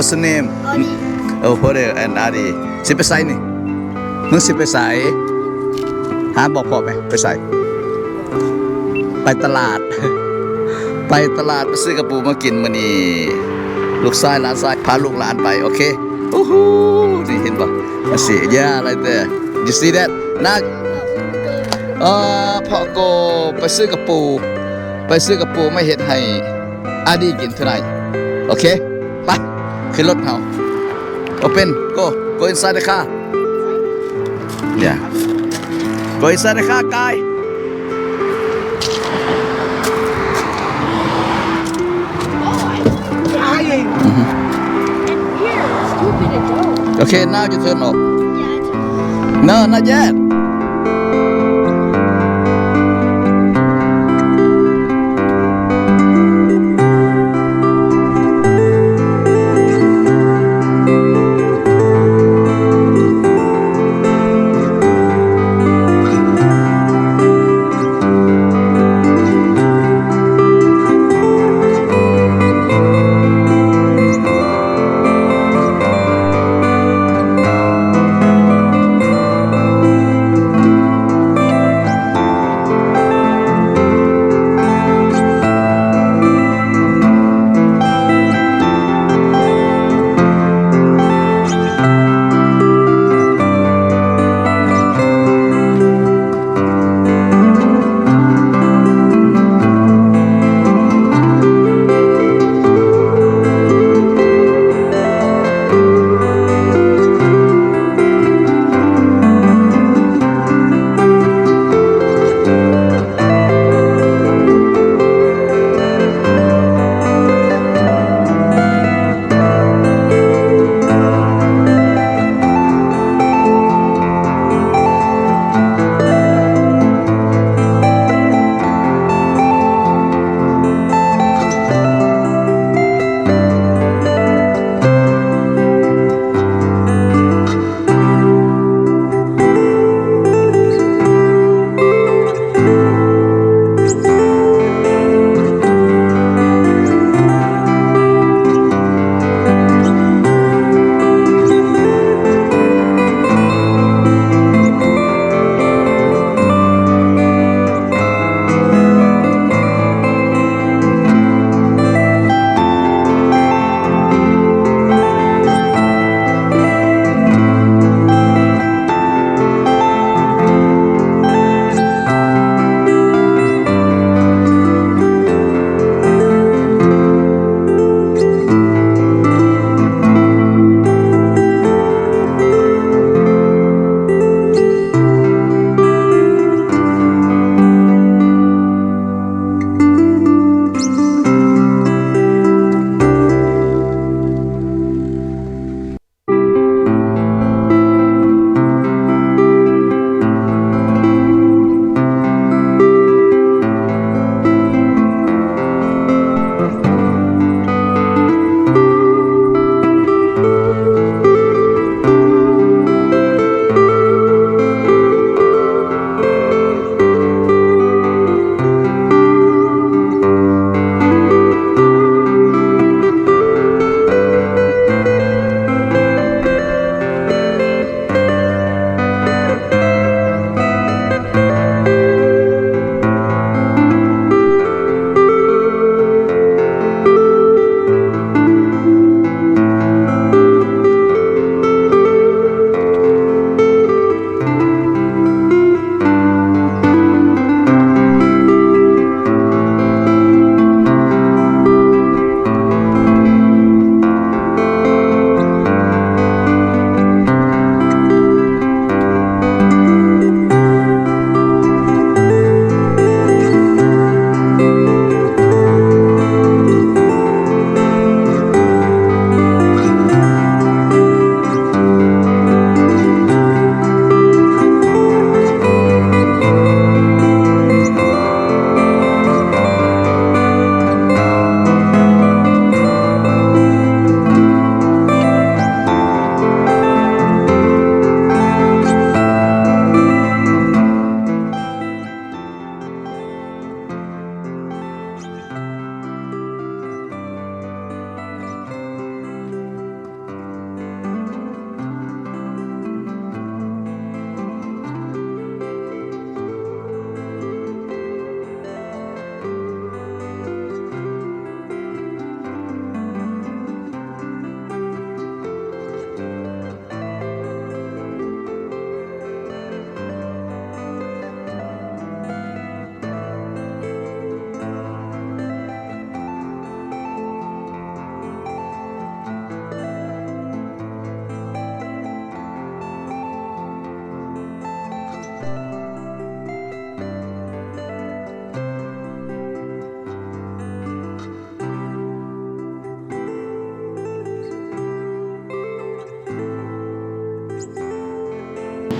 What's your name? Adi. ເອີ Adi and Adi ຊິໄປໃສນີ້? ມຶງຊິໄປໃສ? ຫາ ບອກພໍ່ແມ່ ໄປໃສ? ໄປຕະຫຼາດ ໄປຕະຫຼາດ ໄປຊື້ກະປູມາກິນມື້ນີ້. ລູກຊາຍ ຫຼານຊາຍ ພາລູກຫຼານໄປ. ໂອເຄ. ໂອ້ໂຫ ນີ້ເຫັນບໍ່? I see. Yeah, right there. You see that? ນະ ເອີ ພໍ່ໂກໄປຊື້ກະປູ ໄປຊື້ກະປູມາເຮັດໃຫ້ອາດີກິນ tonight. ໂອເຄ ໄປ ຂຶ້ນລົດເຮົາ. Open. Go. Go inside the car. Yeah. Go inside the car, guy. Oh, I'm dying. Mm-hmm. And weird. Stupid adult. Okay, now you turn off. Yeah, I turn off. No, not yet.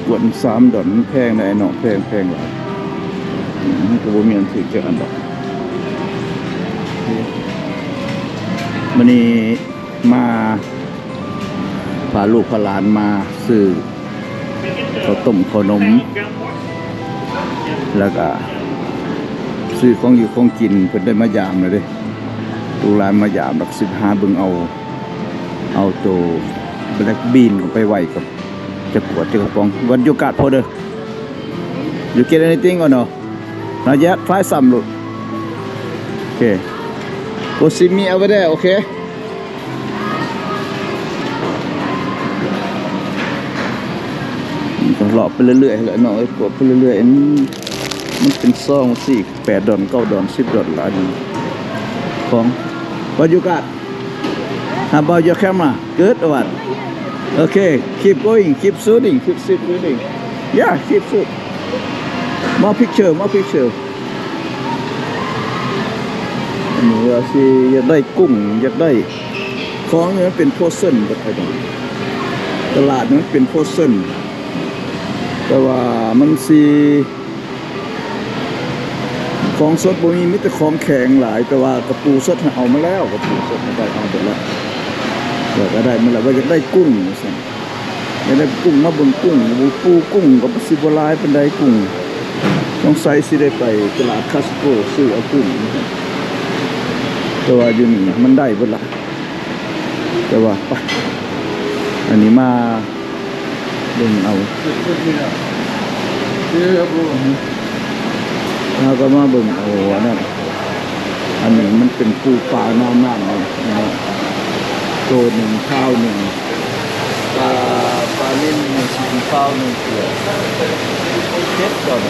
ກວດສາມດອນ ມັນແພງໃດ໋ເນາະ ແພງ ແພງຫຼາຍ. ອືມ ມັນກໍບໍ່ມີອັນຖືກຈັກອັນດອກ. ມື້ນີ້ມາ ພາລູກພາຫຼານມາຊື້ເຂົ້າຕົ້ມເຂົ້າໜົມ ແລ້ວກະຊື້ຂອງຢູ່ຂອງກິນ. ເພິ່ນໄດ້ມາຢາມແລ້ວເດ້ ລູກຫຼານມາຢາມ ແລ້ວກະຊິໄປຫາເບິ່ງເອົາ ເອົາໂຕ black bean ໄປໄວ້ກ່ອນ ຈັກຂວດຈັກກະປ໋ອງ. What you got, brother? You get anything or no? Not yet. Find some, look. Okay. Go see me over there, okay? ກໍເລາະໄປເລື້ອຍໆແຫຼະເນາະ ກວດໄປເລື້ອຍໆ. ມັນ ມັນເປັນຊອງ ສີ່ ແປດດອນ ເກົ້າດອນ ສິບດອນ ຫຼາຍຂອງ. What you got? How about your camera? Good or what? Okay, keep going, keep shooting, keep, keep shooting. Yeah, keep shoot. More picture, more picture. ອັນນີ້ວ່າຊິຢາກໄດ້ກຸ້ງ ຢາກໄດ້ຂອງນີ້ ມັນເປັນ frozen ເບິດໄປດອກ. ຕະຫຼາດນີ້ມັນເປັນ frozen ແຕ່ວ່າມັນຊິ ຂອງສົດບໍ່ມີ ມີແຕ່ຂອງແຂງຫຼາຍ. ແຕ່ວ່າກະປູສົດຫັ້ນເອົາມາແລ້ວ ກະປູສົດໄດ້ເອົາເບິດແລ້ວ ແລ້ວກະໄດ້ມາແລ້ວ ວ່າຢາກໄດ້ກຸ້ງວ່າຊັ້ນ. ຢາກໄດ້ກຸ້ງ ມາເບິ່ງກຸ້ງ ໂອ້ ກຸ້ງກໍຊິບໍ່ຫຼາຍປານໃດ ກຸ້ງ. ສົງໄສຊິໄດ້ໄປຕະຫຼາດ Costco ຊື້ເອົາກຸ້ງ ແຕ່ວ່າຢູ່ນີ້ມັນໄດ້ເບິດລະ. ແຕ່ວ່າ ໄປ ອັນນີ້ມາເບິ່ງເອົາ ເຮົາກໍມາເບິ່ງເອົາອັນນັ້ນ. ອັນນີ້ມັນເປັນປູປາໜາວນ້ຳເນາະ ໂຕໜຶ່ງ ພາວໜຶ່ງ ປາ ປານິນໜຶ່ງ ພາວໜຶ່ງ ເກືອບເຈັດດອນ.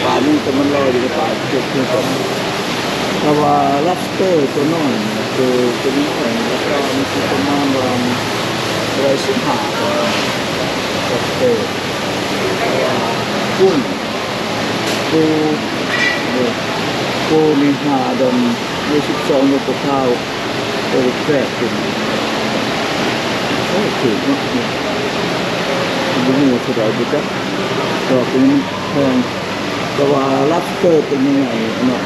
ປາໜຶ່ງໂຕມັນລອຍຢູ່ໃນປາເຈັດຄືກັນ. ແຕ່ວ່າ lobster ໂຕນ້ອຍ ໂຕ ໂຕນ້ອຍ ລາຄາມັນຊິປະມານວ່າ ຮ້ອຍສິບຫ້າ lobster. ແຕ່ວ່າກຸ້ງ ປູ ປູນີ້ຫ້າດອນ ຢູ່ສິບສອງໂດນຕໍ່ຄາວ ໂອ້ ແຊບຂຶ້ນ. ໂອ້ ຖືກເນາະ ບໍ່ຮູ້ວ່າເທົ່າໃດບໍ່ຈັກ ແຕ່ວ່າຕົວນີ້ມັນແພງ. ແຕ່ວ່າ lobster ຕົວໃຫຍ່ໆເນາະ.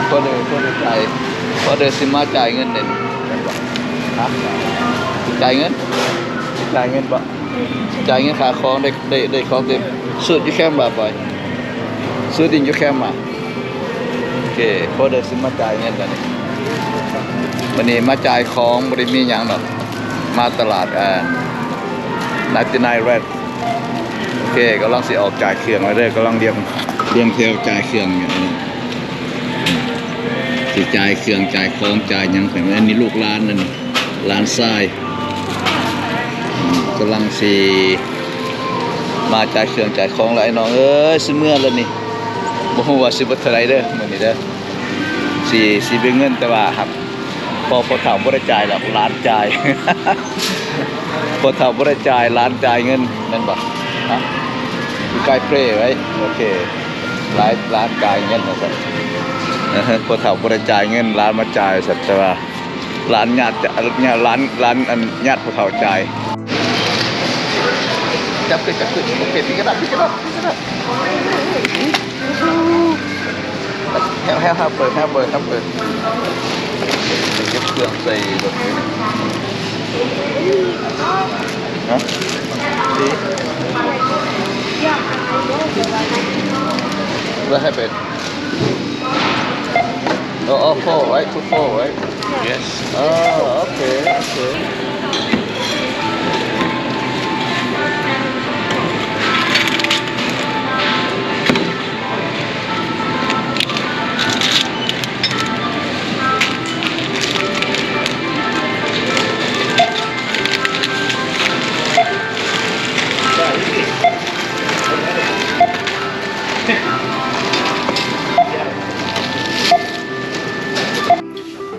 ພໍເດີ ພໍເດີຈ່າຍ ພໍເດີຊິມາຈ່າຍເງິນເດ້. ຮະ? ຈ່າຍເງິນ? ຈ່າຍເງິນບໍ່? ຈ່າຍເງິນຄ່າຂອງ ໄດ້ ໄດ້ ໄດ້ຂອງເຕັມ. Shoot your camera, boy. Shoot in your camera. ໂອເຄ ພໍເດີຊິມາຈ່າຍເງິນແລ້ວນີ້. ມື້ນີ້ມາຈ່າຍຂອງ ບໍ່ໄດ້ມີຫຍັງດອກ ມາຕະຫຼາດ ເອີ ninety-nine Red. ໂອເຄ ກຳລັງຊິອອກຈ່າຍເຄື່ອງແລ້ວເດີ ກຳລັງລຽງ ລຽງແຖວຈ່າຍເຄື່ອງຢູ່. ຊິຈ່າຍເຄື່ອງ ຈ່າຍຂອງ ຈ່າຍຫຍັງໄປ. ອັນນີ້ລູກຫຼານ ອັນນີ້ຫຼານຊາຍ ອືມ ກຳລັງຊິມາຈ່າຍເຄື່ອງຈ່າຍຂອງແລ້ວ ອ້າຍນ້ອງເອີຍ. ຊິເມືອແລ້ວນີ້ ບໍ່ຮູ້ວ່າຊິເບິດເທົ່າໃດເດີມື້ນີ້ເດີ. ຊິ ຊິເປັນເງິນ ແຕ່ວ່າຫາກ ພໍ່ ພໍ່ເຖົ້າບໍ່ໄດ້ຈ່າຍດອກ ຫຼານຈ່າຍ. ພໍ່ເຖົ້າບໍ່ໄດ້ຈ່າຍ ຫຼານຈ່າຍເງິນ ແມ່ນບໍ່? ຮະ? You guys pray, right? ໂອເຄ ຫຼາຍ ຫຼານຈ່າຍເງິນວ່າຊັ້ນ. ພໍ່ເຖົ້າບໍ່ໄດ້ຈ່າຍເງິນ ຫຼານມາຈ່າຍວ່າຊັ້ນ. ແຕ່ວ່າຫຼານຍາດ ຫຼານ ຫຼານ ອັນ ຍາດພໍ່ເຖົ້າຈ່າຍ. ຈັບຂຶ້ນ ຈັບຂຶ້ນ. ໂອເຄ pick it up, pick it up, pick it up. Help, help, help her, help her, help her. ເກັບເຄື່ອງໃສ່ລົດເລີຍ. ຮະ? ດີ. What happened? Oh, oh, four, right? Put four, right? Yes. Oh, okay, okay.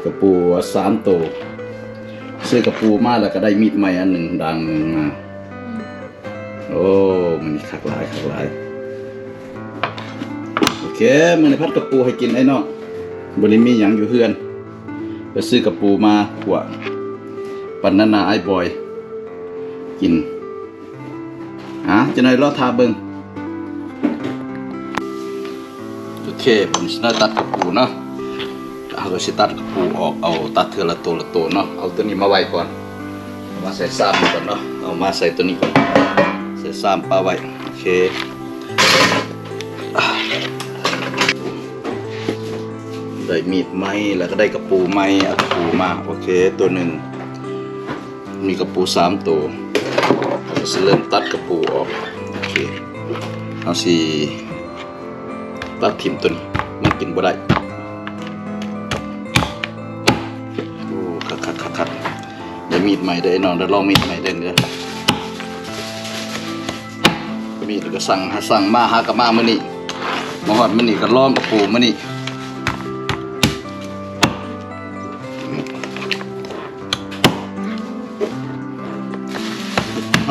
ກະປູສາມໂຕ ຊື້ກະປູມາແລ້ວກະໄດ້ມີດໃໝ່ອັນໜຶ່ງ ດັງມາ. ໂອ້ ມື້ນີ້ຄັກຫຼາຍ ຄັກຫຼາຍ. ໂອເຄ ມື້ນີ້ຜັດກະປູໃຫ້ກິນ ອ້າຍນ້ອງ. ບໍ່ໄດ້ມີຫຍັງຢູ່ເຮືອນ ໄປຊື້ກະປູມາຂົ້ວ. ປານນັ້ນນະອ້າຍບອຍ ກິນ. ຫາ ຈັກໜ້ອຍລໍຖ້າເບິ່ງ. ໂອເຄ ບາດນີ້ຊິໄດ້ຕັດກະປູເນາະ. ເຮົາກະຊິຕັດກະປູອອກ ເອົາຕັດເທື່ອລະໂຕລະໂຕເນາະ. ເອົາໂຕນີ້ມາໄວ້ກ່ອນ ເອົາມາໃສ່ຊາມກ່ອນເນາະ. ເອົາມາໃສ່ໂຕນີ້ກ່ອນ ໃສ່ຊາມປະໄວ້. ໂອເຄ ໄດ້ມີດໃໝ່ ແລ້ວກະໄດ້ກະປູໃໝ່. ເອົາກະປູມາ. ໂອເຄ ໂຕໜຶ່ງ ມີກະປູສາມໂຕ. ເຮົາກະຊິເລີ່ມຕັດກະປູອອກ. ໂອເຄ ເຮົາຊິຕັດຖິ້ມໂຕນີ້ ມັນກິນບໍ່ໄດ້. ໂອ້ ຄັກໆໆໆ ໄດ້ມີດໃໝ່ເດີ ໄອ້ນ້ອງເດີ ລອງມີດໃໝ່ເດີ. ມີດກະສັ່ງ ສັ່ງມາ ຫາກະມາມື້ນີ້ ມາຮອດມື້ນີ້ກະລອງກະປູມື້ນີ້.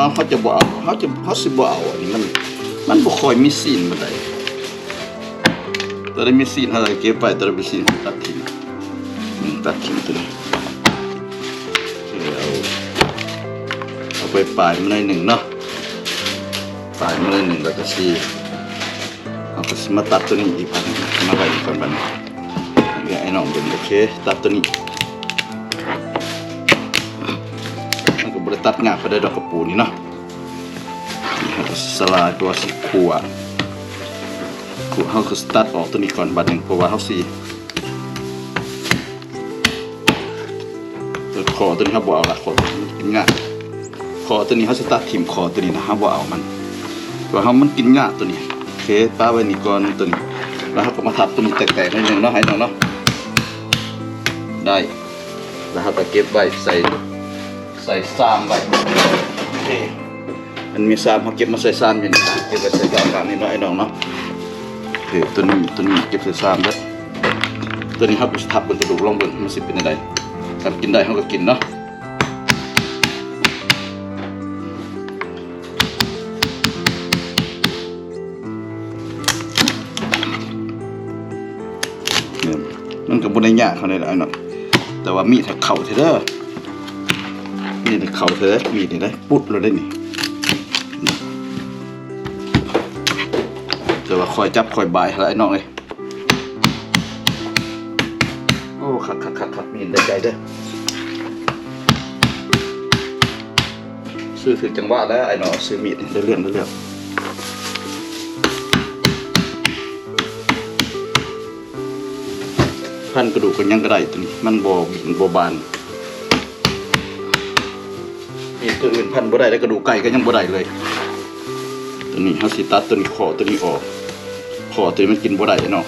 ເຮົາ ເຮົາຈະບໍ່ເອົາ ເຮົາຈະ ເຮົາຊິບໍ່ເອົາ ອັນນີ້ມັນ ມັນບໍ່ຄ່ອຍມີຊີ້ນປານໃດ. ໂຕໃດມີຊີ້ນເຮົາກະເກັບໄວ້ ໂຕໃດບໍ່ມີຊີ້ນເຮົາຕັດຖິ້ມ. ອືມ ຕັດຖິ້ມໂຕນີ້ ເອົາ ເອົາໄປປາຍມັນໜ້ອຍໜຶ່ງເນາະ ປາຍມັນໜ້ອຍໜຶ່ງ ແລ້ວກະຊິ ເຮົາກະຊິມາຕັດໂຕນີ້ອີກບາດໜຶ່ງ ມາໄວ້ນີ້ກ່ອນບາດນີ້ ໃຫ້ອ້າຍນ້ອງເບິ່ງ. ໂອເຄ ຕັດໂຕນີ້ ມັນກະບໍ່ໄດ້ຕັດຍາກປານໃດດອກ ກະປູນີ້ເນາະ. ເຮົາກະຊິສະລາຍ ເພາະວ່າຊິຂົ້ວ ຂົ້ວ ເຮົາກະຊິຕັດອອກໂຕນີ້ກ່ອນບາດໜຶ່ງ ເພາະວ່າເຮົາຊິ ຂໍ້ໂຕນີ້ເຮົາບໍ່ເອົາລະ ຂໍ້ໂຕນີ້ມັນກິນຍາກ. ຂໍ້ໂຕນີ້ເຮົາຊິຕັດຖິ້ມ ຂໍ້ໂຕນີ້ນະ ເຮົາບໍ່ເອົາມັນ ເພາະວ່າເຮົາມັນກິນຍາກໂຕນີ້. ໂອເຄ ປະໄວ້ນີ້ກ່ອນໂຕນີ້ ແລ້ວເຮົາກະມາທັບໂຕນີ້ແຕກໆໜ້ອຍໜຶ່ງເນາະ ໃຫ້ນ້ອງເນາະ. ໄດ້ ແລ້ວເຮົາກະເກັບໄວ້ໃສ່ ໃສ່ຊາມໄວ້. ໂອເຄ ມັນມີຊາມ ເຮົາເກັບມາໃສ່ຊາມຢູ່ນີ້ ເກັບໄວ້ໃສ່ຊາມຂ້າງນີ້ເນາະ ໄອ້ນ້ອງເນາະ. ໂອເຄ ໂຕນີ້ ໂຕນີ້ເກັບໃສ່ຊາມເດີ. ໂຕນີ້ເຮົາກະຊິທັບເບິ່ງກະດູກ ລອງເບິ່ງມັນຊິເປັນຈັ່ງໃດ. ຄັນກິນໄດ້ເຮົາກະກິນເນາະ. ມັນກະບໍ່ໄດ້ຍາກເທົ່າໃດດອກເນາະ ແຕ່ວ່າມີດໃຫ້ເຂົ້າແທ້ເດີ ມີດໃຫ້ເຂົ້າແທ້ເດີ ມີດນີ້ໄດ້ປຸດໂລດເດ້ນີ້. ແຕ່ວ່າຄ່ອຍຈັບຄ່ອຍບາຍຫັ້ນລະ ໄອ້ນ້ອງເອີຍ. ໂອ້ ຄັກໆໆໆ ມີດໄດ້ໃຈເດີ. ຊື້ຖືກຈັງຫວະແລ້ວ ໄອ້ນ້ອງ ຊື້ມີດໄດ້ເລື່ອງ ໄດ້ເລື່ອງ. ພັນກະດູກກັນຫຍັງກະໄດ້ ໂຕນີ້ມັນບໍ່ ບໍ່ບານ. ມີດໂຕອື່ນພັນບໍ່ໄດ້ ແລະກະດູກໄກ່ກະຍັງບໍ່ໄດ້ເລີຍ. ໂຕນີ້ເຮົາຊິຕັດໂຕນີ້ ຂໍ້ໂຕນີ້ອອກ ຂໍ້ໂຕນີ້ມັນກິນບໍ່ໄດ້ເນາະ.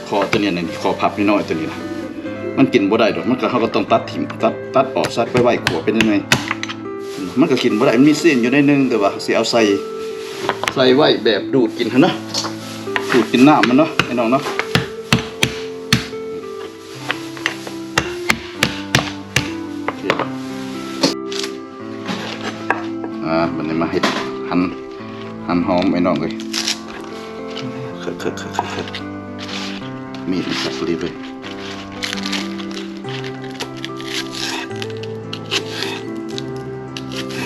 ຂໍ້ໂຕນີ້ ອັນນີ້ ຂໍ້ພັບນ້ອຍໆໂຕນີ້ນະ ມັນກິນບໍ່ໄດ້ດອກ. ມັນກະ ເຮົາກະຕ້ອງຕັດຖິ້ມ ຕັດ ຕັດອອກ ສັກໄປໄວ້ ຂົ້ວເປັນຍັງໄງ ມັນກະກິນບໍ່ໄດ້. ມັນມີຊີ້ນຢູ່ໜ້ອຍໜຶ່ງ ແຕ່ວ່າຊິເອົາໃສ່ ໃສ່ໄວ້ແບບດູດກິນຫັ້ນນະ ດູດກິນນ້ຳມັນເນາະ ໄອ້ນ້ອງເນາະ. ອ່າ ບາດນີ້ມາເຮັດ ຫັນ ຫັນຫອມ ໄອ້ນ້ອງເອີຍ. ຄັກໆໆໆ ມີດມັນສັບອີ່ຫຼີເວີຍ.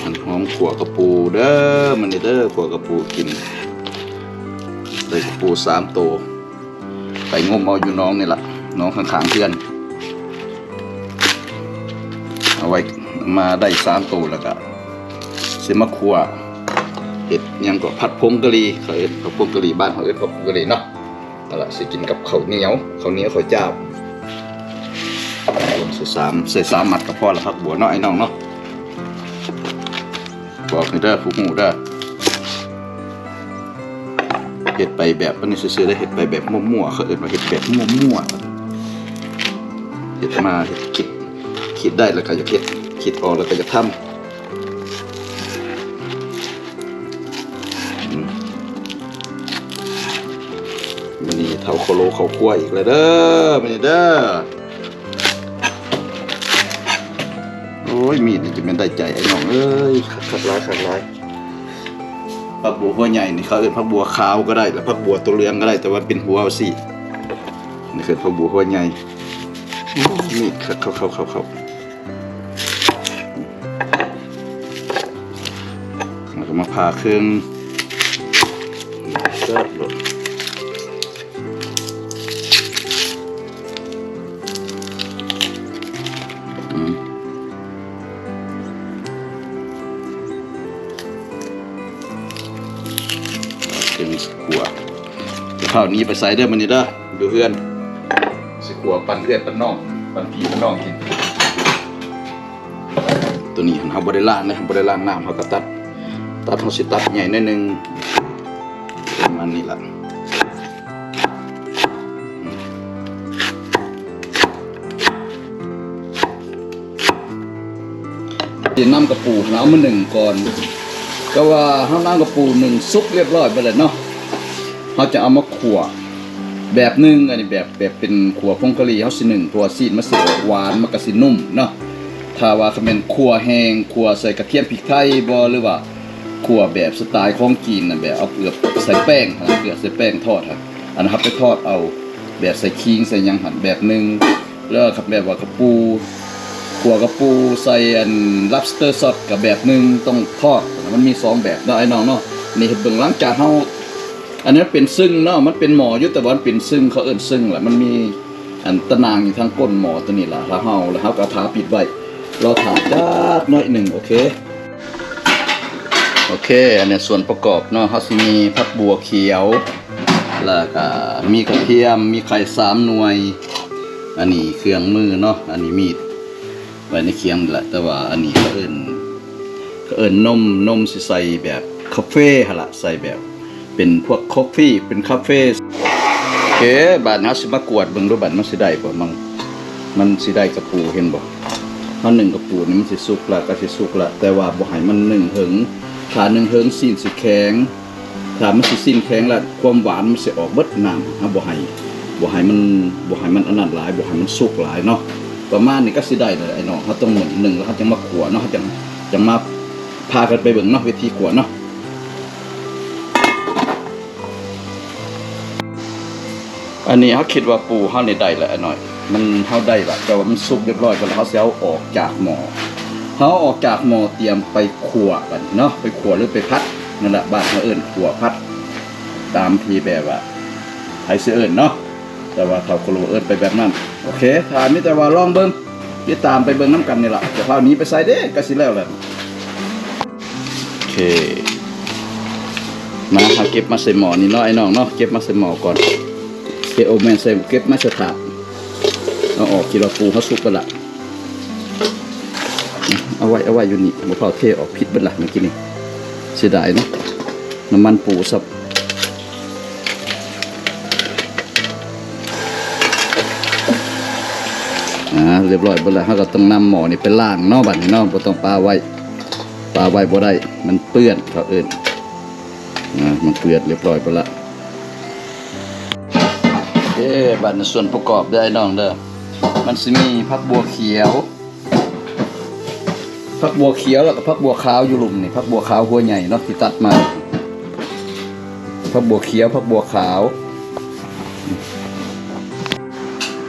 ຫັນຫອມຂົ້ວກະປູເດີ ມື້ນີ້ເດີ ຂົ້ວກະປູກິນ. ໄດ້ກະປູສາມໂຕ ໄປງົມເອົາຢູ່ໜອງນີ້ລະ ໜອງຂ້າງໆເຮືອນ. ເອົາໄວ້ ມາໄດ້ສາມໂຕ ແລ້ວກະຊິມາຂົ້ວ ເຮັດຫຍັງກະ ຜັດຜົງກະຫຼີ່ ເຂົາເອີ້ນຜັດຜົງກະຫຼີ່ ບ້ານເຮົາເອີ້ນຜັດຜົງກະຫຼີ່ເນາະ. ຫັ້ນລະ ຊິກິນກັບເຂົ້າໜຽວ ເຂົ້າໜຽວເຂົ້າຈ້າວ. ໃສ່ສາມ ໃສ່ສາມມັດກະພໍລະ ຜັກບົວເນາະ ໄອ້ນ້ອງເນາະ. ບອກໃຫ້ເດີ ຜູ້ຮູ້ເດີ ເຮັດໄປແບບອັນນີ້ຊື່ໆເດີ ເຮັດໄປແບບມົ້ວໆ ເຂົາເອີ້ນວ່າເຮັດແບບມົ້ວໆ. ເຮັດມາ ເຮັດ ຄິດ ຄິດໄດ້ແລ້ວກະຢາກເຮັດ ຄິດອອກແລ້ວກະຢາກທຳ. ອືມ ມື້ນີ້ເຖົ້າໂຄໂລເຂົ້າຄົວອີກແລ້ວເດີ ມື້ນີ້ເດີ. ໂອ້ຍ ມີດນີ້ຈະແມ່ນໄດ້ໃຈ ໄອ້ນ້ອງເອີຍ ຄັກໆຫຼາຍ ຄັກຫຼາຍ. ຜັກບົວຫົວໃຫຍ່ນີ້ ເຂົາເອີ້ນຜັກບົວຂາວກະໄດ້ ແລະ ຜັກບົວໂຕເຫຼືອງກະໄດ້ ແຕ່ວ່າເປັນຫົວຊີ້ ນີ້ຄືຜັກບົວຫົວໃຫຍ່. ໂອ້ຍ ມີດຄັກ ເຂົ້າໆໆໆ. ຜ່າເຄິ່ງ ເສີບໂລດ. ອືມ ເຄິ່ງ ຂົ້ວ. ເຂົ້າໜີໄປໃສເດີມື້ນີ້ເດີ ຢູ່ເຮືອນ ຊິຂົ້ວປັນເພື່ອນປັນນ້ອງ ປັນພີ່ປັນນ້ອງກິນ. ໂຕນີ້ຫັ້ນເຮົາບໍ່ໄດ້ລ້າງເດີ ບໍ່ໄດ້ລ້າງນ້ຳ ເຮົາກໍຕັດ ຕັດ ເຮົາຊິຕັດໃຫຍ່ໜ້ອຍໜຶ່ງ ປະມານນີ້ລະ. ຊິນຳກະປູຫັ້ນເອົາມາໜຶ້ງກ່ອນ ແຕ່ວ່າເຮົານຳກະປູໜຶ້ງສຸກລຽບຮ້ອຍເບິດແລ້ວເນາະ ເຮົາຈະເອົາມາຂົ້ວແບບໜຶ່ງ. ອັນນີ້ແບບ ແບບເປັນຂົ້ວຜົງກະຫຼີ່ ເຮົາຊິໜຶ້ງ ເພາະວ່າຊີ້ນມັນຊິອອກຫວານ ມັນກໍຊິນຸ້ມເນາະ. ຖ້າວ່າຄັນແມ່ນຂົ້ວແຫ້ງ ຂົ້ວໃສ່ກະທຽມ ພິກໄທບໍ ຫຼືວ່າ ຂົ້ວແບບສະໄຕຂອງຈີນນະ ແບບເອົາເກືອກໃສ່ແປ້ງຫັ້ນ ເກືອກໃສ່ແປ້ງທອດຫັ້ນ ອັນນັ້ນເຮົາໄປທອດເອົາ ແບບໃສ່ຂີງໃສ່ຫຍັງຫັ້ນແບບໜຶ່ງ. ແລ້ວຄັນແບບວ່າກະປູ ຂົ້ວກະປູໃສ່ອັນ lobster sauce ກໍແບບໜຶ່ງ ຕ້ອງທອດ. ມັນມີສອງແບບເນາະ ອ້າຍນ້ອງເນາະ. ນີ້ເຮັດເບິ່ງ ຫຼັງຈາກເຮົາ ອັນນີ້ເປັນຊຶ້ງເນາະ ມັນເປັນໝໍ້ຢູ່ ແຕ່ວ່າມັນເປັນຊຶ້ງ ເຂົາເອີ້ນຊຶ້ງລະ ມັນມີ ອັນຕະໜ່າງຢູ່ທາງກົ້ນໝໍ້ຕົວນີ້ລະ ລະເຮົາ ລະເຮົາກໍເອົາຝາປິດໄວ້ ລໍຖ້າຈັກໜ້ອຍໜຶ່ງ. ໂອເຄ ໂອເຄ ອັນນີ້ສ່ວນປະກອບເນາະ ເຮົາຊິມີຜັກບົວຂຽວ ລະກະມີກະທຽມ ມີໄຂ່ສາມໜ່ວຍ. ອັນນີ້ເຄື່ອງມືເນາະ ອັນນີ້ມີດໄວ້ໃນຄຽງນີ້ລະ ແຕ່ວ່າອັນນີ້ເຂົາເອີ້ນ ເຂົາເອີ້ນນົມ ນົມຊິໃສ່ແບບຄາເຟຫັ້ນລະ ໃສ່ແບບ ເປັນພວກຄອບຟີ ເປັນຄາເຟ. ໂອເຄ ບາດນີ້ເຮົາຊິມາກວດເບິ່ງດູ ບາດມັນຊິໄດ້ບໍ່ ມັນ ມັນຊິໄດ້ກະປູ ເຫັນບໍ່ ເຮົາໜຶ້ງກະປູນີ້ມັນຊິສຸກລະ ກໍຊິສຸກລະ ແຕ່ວ່າບໍ່ໃຫ້ມັນໜຶ້ງເຫິງ ຖ້າໜຶ້ງເຫິງຊີ້ນຊິແຂງ ຖ້າມັນຊິຊີ້ນແຂງລະ ຄວາມຫວານມັນຊິອອກເບິດນ້ຳ. ເຮົາບໍ່ໃຫ້ ບໍ່ໃຫ້ມັນ ບໍ່ໃຫ້ມັນອັນນັ້ນຫຼາຍ ບໍ່ໃຫ້ມັນສຸກຫຼາຍເນາະ. ປະມານນີ້ກໍຊິໄດ້ແລ້ວ ອ້າຍນ້ອງ ເຮົາຕ້ອງໜຶ້ງ ໜຶ້ງແລ້ວເຮົາຈັ່ງມາຂົ້ວເນາະ ເຮົາຈັ່ງ ຈັ່ງມາພາກັນໄປເບິ່ງເນາະ ວິທີຂົ້ວເນາະ. ອັນນີ້ເຮົາຄິດວ່າປູເຮົານີ້ໄດ້ແລ້ວອ້າຍນ້ອຍ ມັນ ເຮົາໄດ້ລະ ແຕ່ວ່າມັນສຸກລຽບຮ້ອຍ ແລ້ວເຮົາຊິເອົາອອກຈາກໝໍ້ ເຮົາເອົາອອກຈາກໝໍ້ ຕຽມໄປຂົ້ວກັນເນາະ ໄປຂົ້ວ ຫຼືໄປຜັດ ນັ້ນລະ ບ້ານເຮົາເອີ້ນຂົ້ວຜັດ ຕາມທີ່ແບບວ່າໃຜຊິເອີ້ນເນາະ ແຕ່ວ່າເຖົ້າໂຄໂລເອີ້ນໄປແບບນັ້ນ. ໂອເຄ ຖ້າມີແຕ່ວ່າລອງເບິ່ງ ຕິດຕາມໄປເບິ່ງນຳກັນນີ້ລະ ຢ່າພາໜີໄປໃສເດ້ ໃກ້ຊິແລ້ວແລ້ວ. ໂອເຄ ມາ ເຮົາເກັບມາໃສ່ໝໍ້ນີ້ເນາະ ອ້າຍນ້ອງເນາະ ເກັບມາໃສ່ໝໍ້ກ່ອນ ເກັບ ໂອແມ່ນ ໃສ່ ເກັບມາໃສ່ຖາດ ເອົາອອກ ຄິດວ່າປູເຮົາສຸກໄປລະ ເອົາໄວ້ ເອົາໄວ້ຢູ່ນີ້ ບໍ່ພາວເທອອກ ຜິດເບິດລະມື້ກີ້ນີ້ ເສຍດາຍເນາະ ນ້ຳມັນປູຊະ. ອ່າ ລຽບຮ້ອຍເບິດລະ ເຮົາກໍຕ້ອງນຳໝໍ້ນີ້ໄປລ້າງເນາະ ບາດນີ້ເນາະ ບໍ່ຕ້ອງປະໄວ້ ປະໄວ້ບໍ່ໄດ້ ມັນເປື້ອນ ເຂົາເອີ້ນ ອ່າ ມັນເປື້ອນ ລຽບຮ້ອຍເບິດລະ. ເອີ ບາດນີ້ສ່ວນປະກອບເດີອ້າຍນ້ອງເດີ ມັນຊິມີຜັກບົວຂຽວ ຜັກບົວຂຽວ ແລ້ວກໍຜັກບົວຂາວຢູ່ລຸ່ມນີ້ ຜັກບົວຂາວຫົວໃຫຍ່ເນາະ ທີ່ຕັດມາ ຜັກບົວຂຽວ ຜັກບົວຂາວ.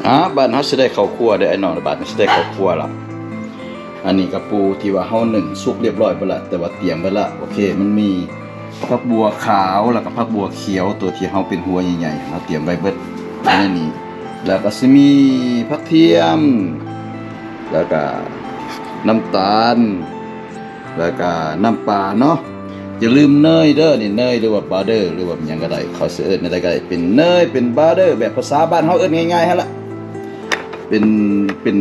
ອ່າ ບາດເຮົາຊິໄດ້ເຂົ້າຄົວເດີອ້າຍນ້ອງ ບາດນີ້ຊິໄດ້ເຂົ້າຄົວລະ. ອັນນີ້ກະປູທີ່ວ່າເຮົາໜຶ້ງສຸກລຽບຮ້ອຍເບິດລະ ແຕ່ວ່າຕຽມໄວ້ລະ ໂອເຄ ມັນມີຜັກບົວຂາວ ແລ້ວກະຜັກບົວຂຽວ ໂຕທີ່ເຮົາເປັນຫົວໃຫຍ່ໆ ເຮົາຕຽມໄວ້ເບິດໃນນີ້ ແລ້ວກະຊິມີຜັກທຽມ ແລ້ວກະນ້ຳຕານ ແລ້ວກະນ້ຳປາເນາະ. ຢ່າລືມເນີຍເດີ ນີ້ເນີຍ ຫຼືວ່າບາເດີ ຫຼືວ່າຫຍັງກໍໄດ້ ເຂົາຊິເອີ້ນແນວໃດກໍໄດ້ ເປັນເນີຍ ເປັນບາເດີ ແບບພາສາບ້ານເຮົາເອີ້ນງ່າຍໆຫັ້ນລະ ເປັນ ເປັນ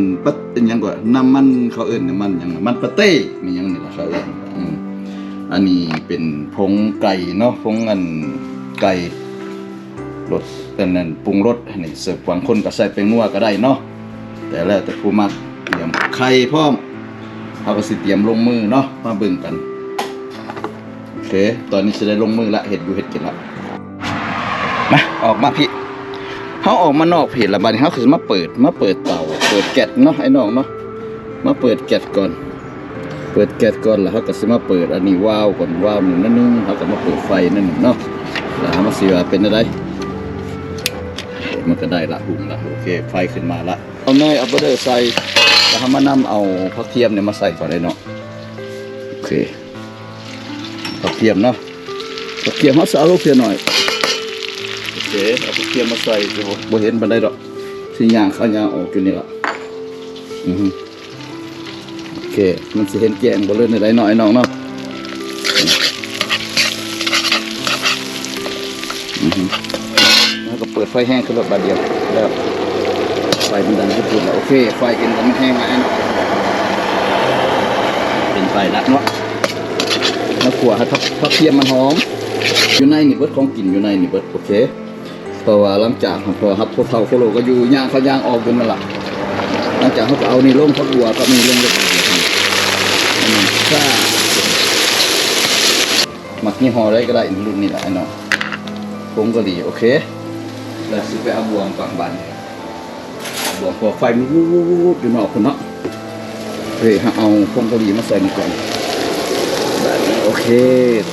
ເປັນຫຍັງກໍ ນ້ຳມັນ ເຂົາເອີ້ນນ້ຳມັນຫຍັງ ນ້ຳມັນປາເຕ້ ແມ່ນຫຍັງນີ້ລະເຂົາເອີ້ນ. ອືມ ອັນນີ້ເປັນຜົງໄກ່ເນາະ ຜົງອັນໄກ່ ລົດອັນນັ້ນ ປຸງລົດນີ້ ເສີບ ບາງຄົນກໍໃສ່ແປ້ງນົວກໍໄດ້ເນາະ ແຕ່ແລ້ວແຕ່ຜູ້ມັກ. ຕຽມໄຂ່ພ້ອມ ເຮົາກໍຊິຕຽມລົງມືເນາະ ມາເບິ່ງກັນ. ໂອເຄ ຕອນນີ້ຊິໄດ້ລົງມືລະ ເຮັດຢູ່ເຮັດກິນລະ. ມາ ອອກມາພີ້ ເຮົາອອກມານອກພີ້ລະ ບາດນີ້ເຮົາກໍຊິມາເປີດ ມາເປີດເຕົາ ເປີດແກັດເນາະ ອ້າຍນ້ອງເນາະ. ມາເປີດແກັດກ່ອນ ເປີດແກັດກ່ອນ ແລ້ວເຮົາກໍຊິມາເປີດອັນນີ້ວາວກ່ອນ ວາວໜຶ່ງ ໜ້ອຍໜຶ່ງ ເຮົາກໍມາເປີດໄຟໜ້ອຍໜຶ່ງເນາະ ແລ້ວເຮົາມາຊິວ່າເປັນແນວໃດ. ມັນກໍໄດ້ລະ ຮຸ່ງລະ ໂອເຄ ໄຟຂຶ້ນມາລະ. ເອົາເນີຍ ເອົາບາເດີໃສ່ ແລ້ວເຮົາມານຳເອົາຜັກທຽມນີ້ມາໃສ່ກ່ອນເດ້ເນາະ. ໂອເຄ ເອົາ ກທຽມເນາະ ກະທຽມເຮົາຊິເອົາລົງເທື່ອໜ້ອຍ. ໂອເຄ ເອົາກະທຽມມາໃສ່ ບໍ່ ບໍ່ເຫັນປານໃດດອກ ຊິຍ່າງເຂົ້າຍ່າງອອກຢູ່ນີ້ລະ. ອືຮຶ ໂອເຄ ມັນຊິເຫັນແຈ້ງບໍ່ ຫຼືແນວໃດເນາະ ອ້າຍນ້ອງເນາະ. ອືຮຶ ແລ້ວກະເປີດໄຟແຮງຂຶ້ນໂລດບາດດຽວ ແລ້ວໄຟມັນດັງຂຶ້ນພຸ້ນລະ. ໂອເຄ ໄຟຂຶ້ນ ມັນແຮງຫຼາຍເນາະ ເປັນໄຟລະເນາະ. ແລ້ວຂົ້ວໃຫ້ຜັກທຽມມັນຫອມ ຢູ່ໃນນີ້ເບິດ ຂອງກິນຢູ່ໃນນີ້ເບິດ. ໂອເຄ ເພາະວ່າຫຼັງຈາກ ເພາະວ່າພວກເຖົ້າໂຄໂລກະຢູ່ ຍ່າງເຂົ້າຍ່າງອອກຢູ່ນັ້ນລະ. ຫຼັງຈາກເຮົາກະເອົານີ້ລົງ ຜັກບົ່ວກັບນີ້ລົງເລີຍ. ອືມ ໝາກຍີ່ຫໍ້ໃດກະໄດ້ ລຸ້ນນີ້ລະ ອ້າຍນ້ອງ ຜົງກະຫຼີ. ໂອເຄ ແລ້ວຊິໄປເອົາບ່ວງກາງບາດນີ້ ບ່ວງ ເພາະໄຟມັນວູດໆຢູ່ນອກພຸ້ນເນາະ. ເອີ ເຮົາເອົາຜົງກະຫຼີມາໃສ່ນີ້ກ່ອນ. ບາດນີ້ ໂອເຄ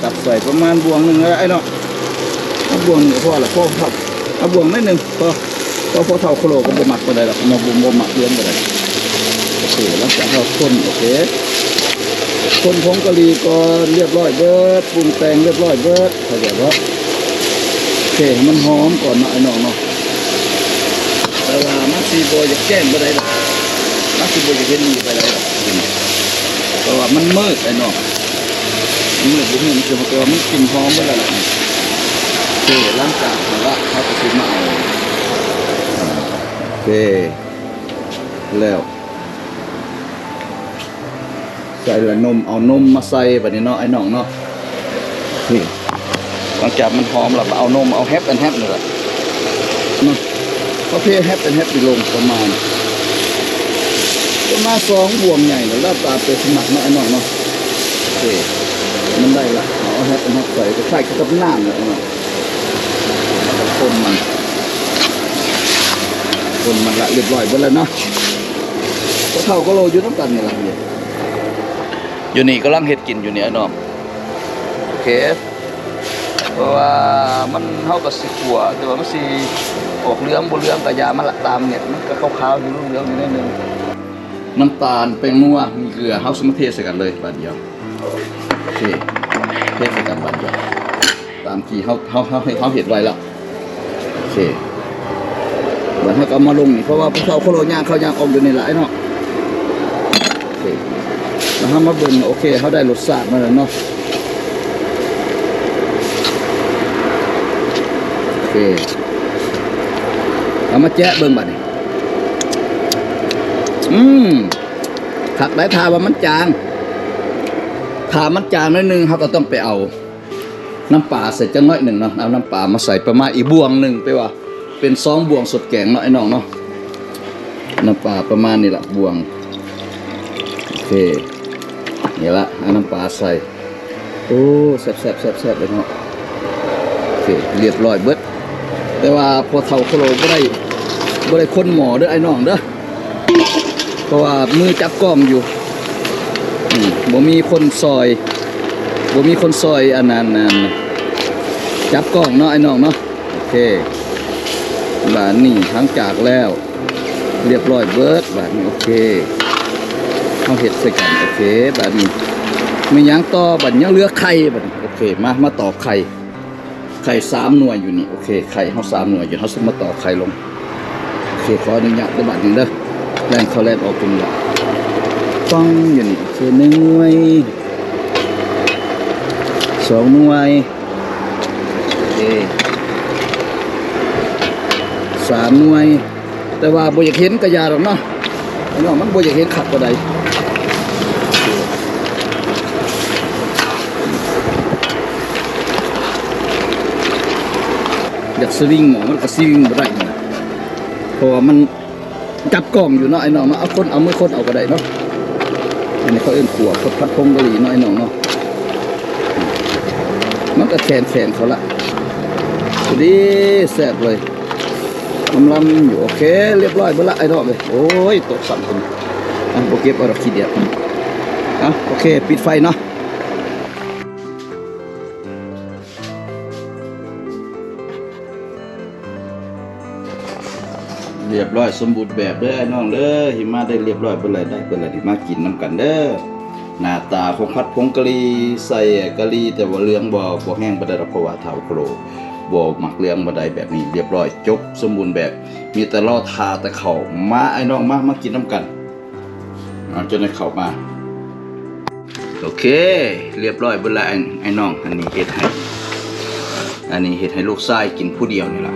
ຕັກໃສ່ປະມານບ່ວງໜຶ່ງກະໄດ້ເນາະ. ເອົາບ່ວງໜຶ່ງກະພໍລະ ພໍ ເອົາບ່ວງໜ້ອຍໜຶ່ງ ພໍ ເພາະພໍ່ເຖົ້າໂຄໂລກະບໍ່ມັກປານໃດດອກ ບໍ່ ບໍ່ ບໍ່ມັກເຫຼືອງປານໃດ. ໂອເຄ ຫຼັງຈາກເຮົາຄົນ ໂອເຄ ຄົນຜົງກະຫຼີກ່ອນ ລຽບຮ້ອຍເບິດ ປຸງແຕ່ງລຽບຮ້ອຍເບິດ ເຂົ້າໃຈບໍ່? ໂອເຄ ໃຫ້ມັນຫອມກ່ອນເນາະ ອ້າຍນ້ອງເນາະ. ແຕ່ວ່າມັນຊິບໍ່ຢາກແຈ້ງປານໃດດອກ ມັນຊິບໍ່ຢາກເຫັນດີປານໃດດອກ ເພາະວ່າມັນມືດ ອ້າຍນ້ອງ ມັນມືດບໍ່ຮູ້ມັນຊິ ແຕ່ວ່າມັນກິ່ນຫອມເບິດແລ້ວລະ. ໂອເຄ ຫຼັງຈາກນັ້ນລະ ເຮົາກະຊິມາເອົາ ໂອເຄ ແລ້ວ ໃສ່ລະນົມ ເອົານົມມາໃສ່ບາດນີ້ເນາະ ອ້າຍນ້ອງເນາະ. ນີ້ ຫຼັງຈາກມັນຫອມລະ ມາເອົານົມ ເອົາແຮັບອັນແຮັບນີ້ລະເນາະ ເຮົາເທແຮັບອັນແຮັບນີ້ລົງປະມານ ປະມານສອງບ່ວງໃຫຍ່ລະ ແລ້ວຕາມໃຈສະໝັກເນາະ ອ້າຍນ້ອງເນາະ. ໂອເຄ ມັນໄດ້ລະ ເຮົາເອົາແຮັບອັນແຮັບໃສ່ ຄ້າຍໆກັບນ້ຳລະເນາະ. ຄົນມັນ ຄົນມັນລະ ລຽບຮ້ອຍເບິດແລ້ວເນາະ. ພໍ່ເຖົ້າໂຄໂລຢູ່ນຳກັນນີ້ລະ ຢູ່ນີ້ກຳລັງເຮັດກິນຢູ່ນີ້ ອ້າຍນ້ອງ. ໂອເຄ ເພາະວ່າມັນ ເຮົາກະຊິຂົ້ວ ແຕ່ວ່າມັນຊິອອກເຫຼືອງບໍ່ເຫຼືອງກະຢ່າມັນລະ ຕາມນີ້ ມັນກະຂາວໆຢູ່ ເຫຼືອງໆຢູ່ໜ້ອຍໜຶ່ງ. ນ້ຳຕານ ແປ້ງນົວ ມີເກືອ ເຮົາຊິມາເທໃສ່ກັນເລີຍບາດດຽວ. ໂອເຄ ເທໃສ່ກັນບາດດຽວ ຕາມທີ່ເຮົາ ເຮົາ ເຮົາ ເຮົາເຮັດໄວ້ລະ. ໂອເຄ ບາດເຮົາກະເອົາມາລົງນີ້ ເພາະວ່າຜູ້ເຖົ້າໂຄໂລຍ່າງເຂົ້າຍ່າງອອກຢູ່ນີ້ຫຼາຍເນາະ. ໂອເຄ ແລ້ວເຮົາມາເບິ່ງ ໂອເຄ ເຮົາໄດ້ລົດຊາດມາແລ້ວເນາະ. ໂອເຄ ເອົາມາແຈະເບິ່ງບາດນີ້. ອືມ ຄັກໄດ໋ ຖ້າວ່າມັນຈາງ ຖ້າມັນຈາງໜ້ອຍໜຶ່ງ ເຮົາກະຕ້ອງໄປເອົາ ນ້ຳປາໃສ່ຈັກໜ້ອຍໜຶ່ງເນາະ ເອົານ້ຳປາມາໃສ່ປະມານອີກບ່ວງໜຶ່ງ ແປວ່າເປັນສອງບ່ວງສົດແກງເນາະ ອ້າຍນ້ອງເນາະ. ນ້ຳປາປະມານນີ້ລະ ບ່ວງ ໂອເຄ ນີ້ລະ ເອົານ້ຳປາໃສ່. ໂອ້ ແຊບໆໆໆເລີຍເນາະ. ໂອເຄ ລຽບຮ້ອຍເບິດ ແຕ່ວ່າພໍ່ເຖົ້າໂຄໂລບໍ່ໄດ້ ບໍ່ໄດ້ຄົນໝໍ້ເດີ ອ້າຍນ້ອງເດີ. ເພາະວ່າມືຈັບກ້ອງຢູ່ ອືມ ບໍ່ມີຄົນຊ່ອຍ ບໍ່ມີຄົນຊ່ອຍອັນນັ້ນ ອັນ ຈັບກ້ອງເນາະ ອ້າຍນ້ອງເນາະ. ໂອເຄ ບາດນີ້ຫຼັງຈາກແລ້ວ ລຽບຮ້ອຍເບິດບາດນີ້. ໂອເຄ ເຮົາເຮັດໃສ່ກັນ. ໂອເຄ ບາດນີ້ມີຫຍັງຕໍ່? ບາດຍັງເຫຼືອໄຂ່ບາດນີ້. ໂອເຄ ມາ ມາຕອກໄຂ່. ໄຂ່ສາມໜ່ວຍຢູ່ນີ້. ໂອເຄ ໄຂ່ເຮົາສາມໜ່ວຍຢູ່ ເຮົາຊິມາຕອກໄຂ່ລົງ. ໂອເຄ ຂໍອະນຸຍາດເດີບາດນີ້ເດີ ແລ່ນເຂົ້າແລ່ນອອກຢູ່ນີ້ລະ ປັງຢູ່ນີ້. ໂອເຄ ໜຶ່ງໜ່ວຍ ສອງໜ່ວຍ ໂອເຄ ສາມໜ່ວຍ. ແຕ່ວ່າບໍ່ຢາກເຫັນກະຢ່າດອກເນາະ ພີ່ນ້ອງ ມັນບໍ່ຢາກເຫັນຄັກປານໃດ. ຢາກສະວິງໝໍ້ ມັນກະສະວິງບໍ່ໄດ້ ເພາະວ່າມັນຈັບກ້ອງຢູ່ເນາະ ອ້າຍນ້ອງເນາະ. ເອົາຄົນ ເອົາມືຄົນເອົາກະໄດ້ເນາະ. ອັນນີ້ເຂົາເອີ້ນຂົ້ວ ຄົນຜັດຜົງກະຫຼີເນາະ ອ້າຍນ້ອງເນາະ. ມັນກະແຂງໆ ເຂົາລະ ພໍດີແຊບເລີຍ. ລຳໆຢູ່. ໂອເຄ ລຽບຮ້ອຍເບິດລະ ອ້າຍນ້ອງເອີຍ. ໂອ້ຍ ຕົກຊ້ຳເພິ່ນ. ອ່ະ ບໍ່ເກັບເອົາດອກ ຂີ້ດຽດ. ອ່ະ ໂອເຄ ປິດໄຟເນາະ. ລຽບຮ້ອຍສົມບູນແບບເດີ ອ້າຍນ້ອງເດີ. ຫິມະໄດ້ລຽບຮ້ອຍເບິດລະ ໄດ້ເບິດລະ. ມາກິນນຳກັນເດີ. ໜ້າຕາຂອງຜັດຜົງກະຫຼີ່ ໃສ່ກະຫຼີ່ ແຕ່ວ່າເຫຼືອງບໍ່ ບໍ່ແຮງປານໃດດອກ ເພາະວ່າທ້າວໂຄໂລບໍ່ມັກເຫຼືອງປານໃດ. ແບບນີ້ລຽບຮ້ອຍ ຈົບສົມບູນແບບ. ມີແຕ່ລໍຖ້າແຕ່ເຂົ້າມາ ອ້າຍນ້ອງມາ ມາກິນນຳກັນ. ເອົາ ຈົນໄດ້ເຂົ້າມາ. ໂອເຄ ລຽບຮ້ອຍເບິດລະ ອ້າຍ ອ້າຍນ້ອງ. ອັນນີ້ເຮັດໃຫ້ ອັນນີ້ເຮັດໃຫ້ລູກຊາຍກິນຜູ້ດຽວນີ້ລະ.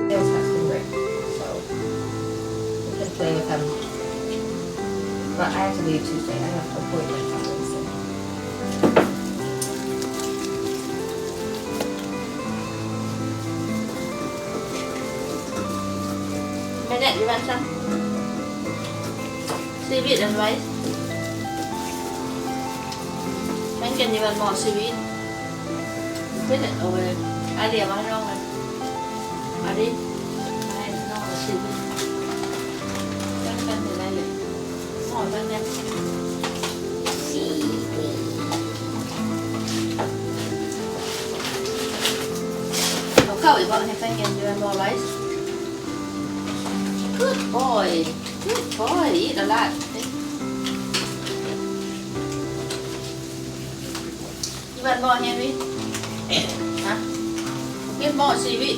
Nails have been ripped, so we can play with them. But I have to leave Tuesday. I have appointments on Wednesday. Minute, you want some? Seaweed and rice. Thank you, you want more seaweed? Put it over. ອາເລຍມາໃຫ້ນ້ອງ ອາເລຍ ໃຫ້ນ້ອງຊິມ ຈັກກັນໄດ້ເລີຍ ຫໍ່ຈັກແນ່ ເອົາເຂົ້າອີກບໍ່? ໃຫ້ໄຟແຮງຢູ່ແມ່ນບໍ່ rice? Good boy, good boy, eat a lot. Give one more, Henry. Huh? Give more, Siwi.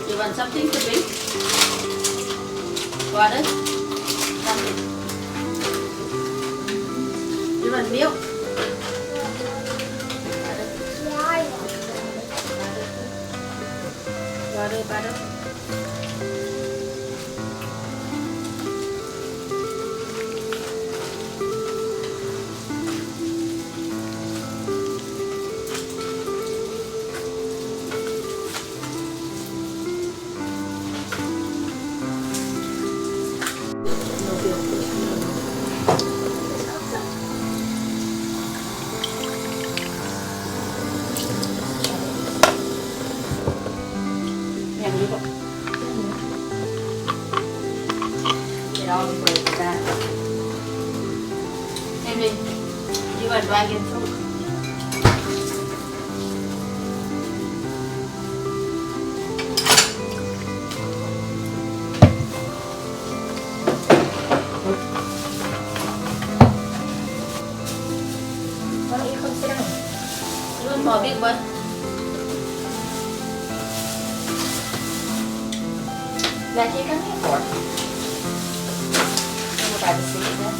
You want something to drink? Water? Something. Milk. Butter, butter. Get all the bread with that. Henry, you are dragon fruit. Why don't you come sit down? You want more big one? Jackie, come here. Four. Over by the sink there.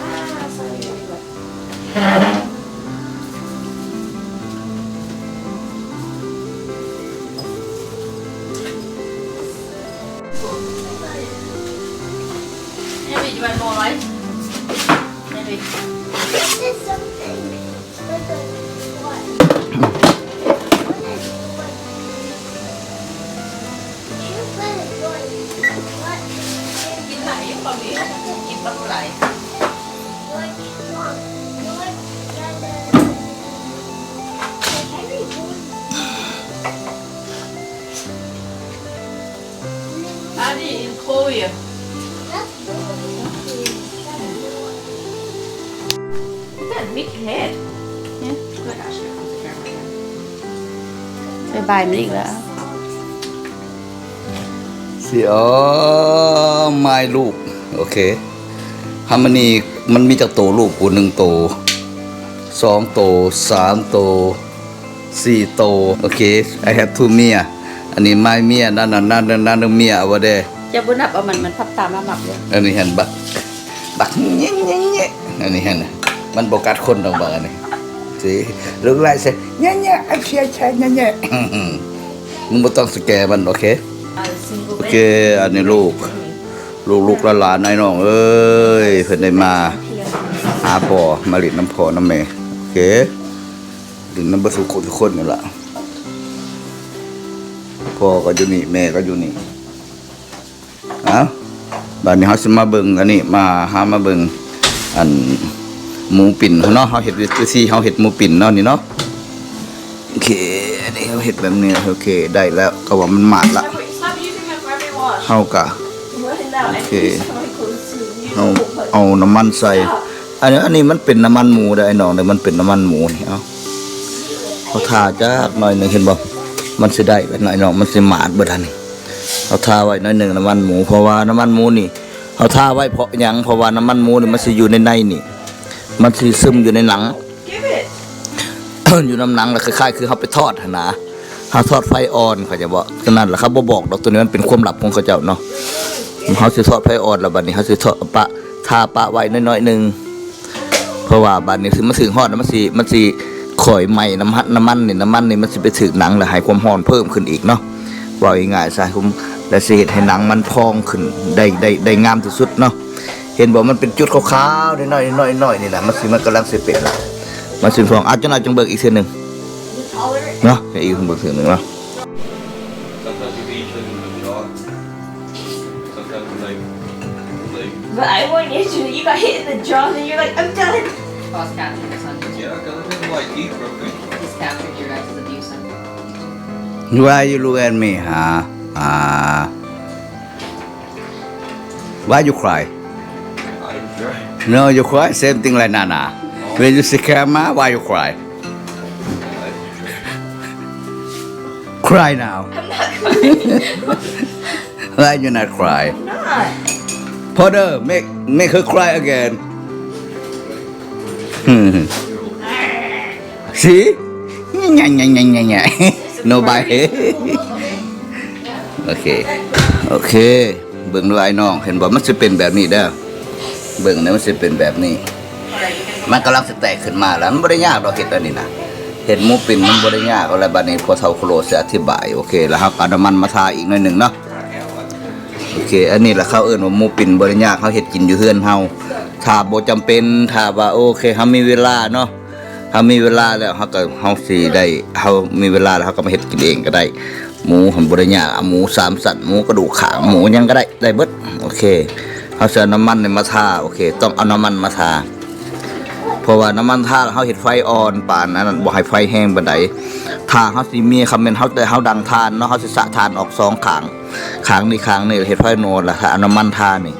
Ah, sorry, everybody. Maybe you want more rice? Maybe. This is something. ບາຍບາຍ ມາອີກແລ້ວ ຊິ ເອີ ມາຍລູກ ໂອເຄ ຮາມານີ ມັນມີຈັກໂຕລູກກູ? ໜຶ່ງໂຕ ສອງໂຕ ສາມໂຕ ສີ່ໂຕ ໂອເຄ I have two ເມຍ ອັນນີ້ my ເມຍ ນັ້ນ ນັ້ນ ນັ້ນ ນັ້ນ ເມຍ over there ຈະບໍ່ນັບເອົາມັນ ມັນພັບຕາມາມັກເດ້ ອັນນີ້ຫັ້ນ ບັກ ບັກແງະໆ ອັນນີ້ຫັ້ນ ມັນບໍ່ກັດຄົນດອກບັກອັນນີ້ ຊິ ລູກຫຼາຍຊິ ແງະໆ ອາເຊຍແຊະແງະໆ ມຶງບໍ່ຕ້ອງສະແກມັນ ໂອເຄ ໂອເຄ ອັນນີ້ລູກ ລູກໆ ຫຼານໆ ອ້າຍນ້ອງເອີຍ ເພິ່ນໄດ້ມາຫາພໍ່ ມາຫຼິ້ນນຳພໍ່ນຳແມ່ ໂອເຄ ຫຼິ້ນນຳເບິດທຸກຄົນ ທຸກຄົນນີ້ລະ ພໍ່ກໍຢູ່ນີ້ ແມ່ກໍຢູ່ນີ້. ເອົ້າ ບາດນີ້ເຮົາຊິມາເບິ່ງອັນນີ້ ມາ ຫາມາເບິ່ງອັນໝູປິ່ນເນາະ ເຮົາເຮັດວິທີເຮົາເຮັດໝູປິ່ນເນາະ ນີ້ເນາະ ໂອເຄ ອັນນີ້ເຮົາເຮັດແບບນີ້ ໂອເຄ ໄດ້ແລ້ວ ກໍວ່າມັນໝາດລະ Stop using my forever wash. ເຮົາກະ What? No, ໂອເຄ I need my clothes to use. ເຮົາເອົານ້ຳມັນໃສ່ Stop. ອັນນີ້ ອັນນີ້ມັນເປັນນ້ຳມັນໝູເດີ ໄອ້ນ້ອງເດີ ມັນເປັນນ້ຳມັນໝູນີ້ ເອົາ ເຮົາທາຈັກໜ້ອຍໜຶ່ງ ເຫັນບໍ່ ມັນຊິໄດ້ແບບໜ້ອຍນ້ອງ ມັນຊິໝາດເບິດຫັ້ນນີ້ ເຮົາທາໄວ້ໜ້ອຍໜຶ່ງນ້ຳມັນໝູ ເພາະວ່ານ້ຳມັນໝູນີ້ ເຮົາທາໄວ້ເພາະຫຍັງ ເພາະວ່ານ້ຳມັນໝູນີ້ ມັນຊິຢູ່ໃນໃນນີ້ ມັນຊິຊຶມຢູ່ໃນໜັງ Give it. ຢູ່ນຳໜັງ ແລ້ວຄ້າຍໆຄືເຮົາໄປທອດຫັ້ນນະ ເຮົາທອດໄຟອ່ອນ ເຂົ້າໃຈບໍ່? ສະນັ້ນລະ ເຂົາບໍ່ບອກດອກ ໂຕນີ້ມັນເປັນຄວາມລັບຂອງເຂົາເຈົ້າເນາະ ເຮົາຊິທອດໄຟອ່ອນ ແລ້ວບາດນີ້ເຮົາຊິທອດປະ ທາປະໄວ້ໜ້ອຍໆໜຶ່ງ ເພາະວ່າບາດນີ້ ມັນຊິຮອດ ມັນຊິ ມັນຊິຄ່ອຍໄໝ້ນ້ຳມັນ ນ້ຳມັນນີ້ ນ້ຳມັນນີ້ມັນຊິໄປຖືກໜັງ ແລ້ວໃຫ້ຄວາມຮ້ອນເພີ່ມຂຶ້ນອີກເນາະ ເວົ້າງ່າຍໆຊະ ແລ້ວຊິເຮັດໃຫ້ໜັງມັນພອງຂຶ້ນໄດ້ ໄດ້ ໄດ້ງາມທີ່ສຸດເນາະ ເຫັນບໍ່ ມັນເປັນຈຸດຂາວໆ ນ້ອຍໆ ນ້ອຍໆນີ້ນະ ມັນຊິ ມັນກຳລັງຊິເປັນລະ ມັນຊິພອງ ອາ ຈັກໜ້ອຍຈັ່ງເບິ່ງອີກເທື່ອໜຶ່ງເນາະ ໃຫ້ອີກເບິ່ງເທື່ອໜຶ່ງເນາະ. Sometimes you can eat chicken with a jaw. Sometimes it's like, like But I want you to, you got hit in the jaw, and you're like, "I'm done." Pause capping or something. Yeah, 'cause I'm gonna, like, eat real quick. He's capping your guys' abuse. Why you look at me, huh? Ah. Why you cry? I enjoy. No, you cry same thing like Nana. Oh. When you see camera, why you cry? I enjoy. Cry now. I'm not crying. Why you not cry? I'm not. Father, make, make her cry again. See? No bite. ໂອເຄ ໂອເຄ ເບິ່ງດູອ້າຍນ້ອງ ເຫັນບໍ່ ມັນຊິເປັນແບບນີ້ເດີ ເບິ່ງເດີ ມັນຊິເປັນແບບນີ້ ມັນກຳລັງຊິແຕກຂຶ້ນມາແລ້ວ. ມັນບໍ່ໄດ້ຍາກດອກ ເຮັດອັນນີ້ນະ ເຮັດໝູປິ່ນມັນບໍ່ໄດ້ຍາກ. ເອົາລະ ບາດນີ້ພໍ່ເຖົ້າໂຄໂລຊິອະທິບາຍ. ໂອເຄ ລະເຮົາກໍເອົານ້ຳມັນມາທາອີກໜ້ອຍໜຶ່ງເນາະ. ໂອເຄ ອັນນີ້ລະເຂົາເອີ້ນວ່າໝູປິ່ນ ບໍ່ໄດ້ຍາກ ເຮົາເຮັດກິນຢູ່ເຮືອນເຮົາ. ຖ້າບໍ່ຈຳເປັນ ຖ້າວ່າ ໂອເຄ ເຮົາມີເວລາເນາະ ເຮົາມີເວລາແລ້ວ ເຮົາກໍ ເຮົາຊິໄດ້ ເຮົາມີເວລາແລ້ວ ເຮົາກໍມາເຮັດກິນເອງກໍໄດ້. ໝູຫັ້ນບໍ່ໄດ້ຍາກ ເອົາໝູສາມຊັ້ນ ໝູກະດູກຂ້າງ ໝູຫຍັງກໍໄດ້ ໄດ້ເບິດ. ໂອເຄ ເຮົາຊິເອົານ້ຳມັນນີ້ມາທາ. ໂອເຄ ຕ້ອງເອົານ້ຳມັນມາທາ ເພາະວ່ານ້ຳມັນທາແລ້ວ ເຮົາເຮັດໄຟອ່ອນປານນັ້ນ ບໍ່ໃຫ້ໄຟແຮງປານໃດ. ຖ້າເຮົາຊິມີ ຄັນແມ່ນເຮົາ ແຕ່ເຮົາດັງຖ່ານເນາະ ເຮົາຊິສະຖ່ານອອກສອງຂ້າງ ຂ້າງນີ້ ຂ້າງນີ້ ເຮັດໄຟອ່ອນລະ ຖ້າເອົານ້ຳມັນທານີ້